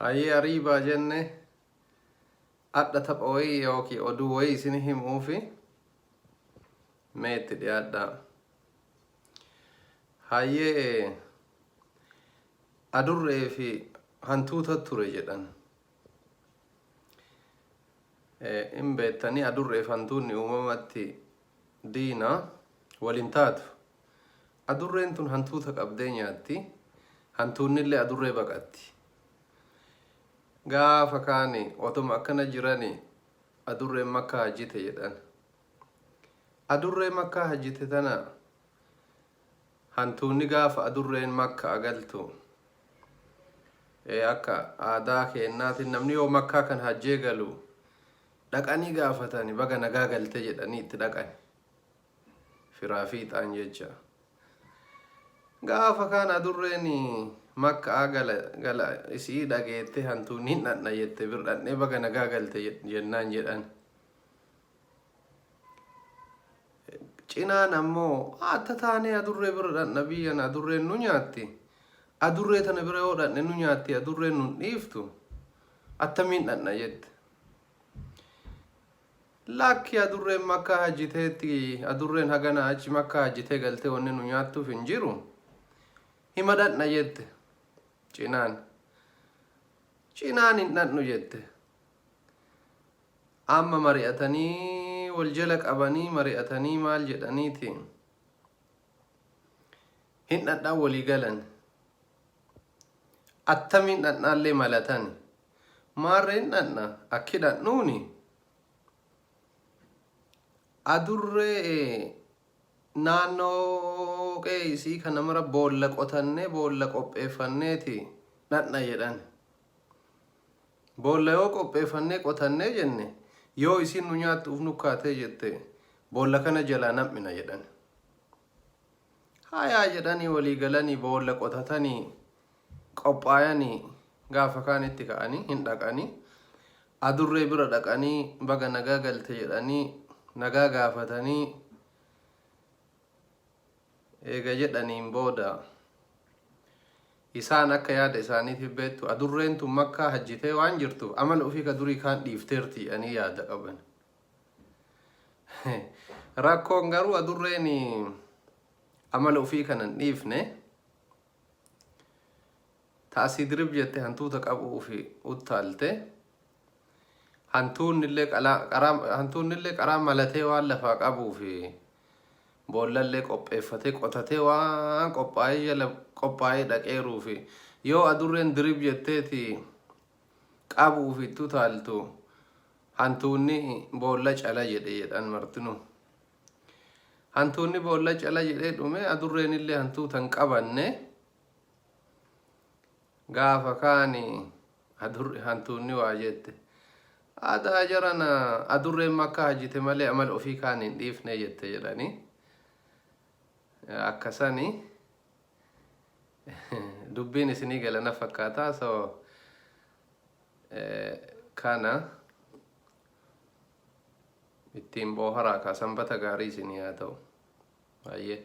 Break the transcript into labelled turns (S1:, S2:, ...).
S1: Hayyee ariibaa jenne adha tapha wayii yookiin oduu wayii isin himuufi mee itti dhiyaadhaa. Hayyee adurree fi hantuuta ture jedhan. In beektanii adurree fi hantuunni uumamatti diina waliin taatu. Adurreen tun hantuuta qabdee nyaatti, hantuunnillee adurree baqatti. Gaafa kaani otuma akkana jirani adurreen makkaa hajjite jedhan. Adurree makkaa hajjite tana hantuunni gaafa adurreen makka agaltu akka aadaa keennaatiin namni yoo makkaa kan hajjee galu dhaqanii gaafatani baga nagaa galte jedhanii itti dhaqani. Firaa fiixaan jecha. Gaafa kaan adurreen makka'aa gala gala isii dhageette hantuunni hin dhadha jette bir dhadhee baga nagaa galte jennaan jedhan. Cinaan ammoo atta taanee adurree bira dhadha biyyan adurreen nu nyaatti. Adurree tana bira yoo dhadhe nu nyaatti adurreen nun dhiiftu. Attamiin dhadha jette. Lakki adurreen makkaa hajjiteetti adurreen hagana achi makkaa hajjitee galtee wanni nu nyaattuuf hin jiru. Hima dhadhna jette cinaan. Cinaan hin dhadhnu jette. Amma mari'atanii wal jala qabanii mari'atanii maal jedhaniiti. Hin dhadhaan walii galan. Attamiin dhadhnaallee malatani. Maarree hin dhadhna akki dhadhnuuni. Adurree naannoo qe'ee isii kana mara boolla qotannee boolla qopheeffanneeti dhadhna jedhan. Boolla yoo qopheeffannee qotannee jenne yoo isiin nu nyaattu uf nukkaatee jette boolla kana jalaa nam'ina jedhan. Hayaa jedhanii walii galanii boolla qotatanii qophaayanii gaafa kaan itti ka'anii hin dhaqanii adurree bira dhaqanii baga nagaa galte jedhanii nagaa gaafatanii eega jedhaniin booda isaan akka yaada isaaniitiif beektu adurreen tun makkaa hajjitee waan jirtuuf amala ofii ka durii kaan dhiifteerti jedhanii yaada qaban. Rakkoon garuu adurreen amala ofii kana hin dhiifne ta asii dirib jette hantuuta qabuufi uttaalte hantuunnillee hantuunnillee qaraa malatee waan lafaa qabuufi boollallee qopheeffatee qotatee waan qophaa'ee jala qophaa'ee dhaqeeruufi yoo adurreen dirib jetteeti qabuufi itti utaaltu hantuunni boolla cala jedhe jedhan martinuu. Hantuunni boolla cala jedhee dhume adurreenillee hantuuta hin qabanne gaafa kaani hantuunni waa jette. Adaa jarana adurreen makka hajjite malee amala ofii kaan hin dhiifne jette jedhanii. Akkasani dubbiin isinii gala na fakkaata so kana ittiin booharaa kaa sanbata gaarii isinii haa ta'u. Baay'ee.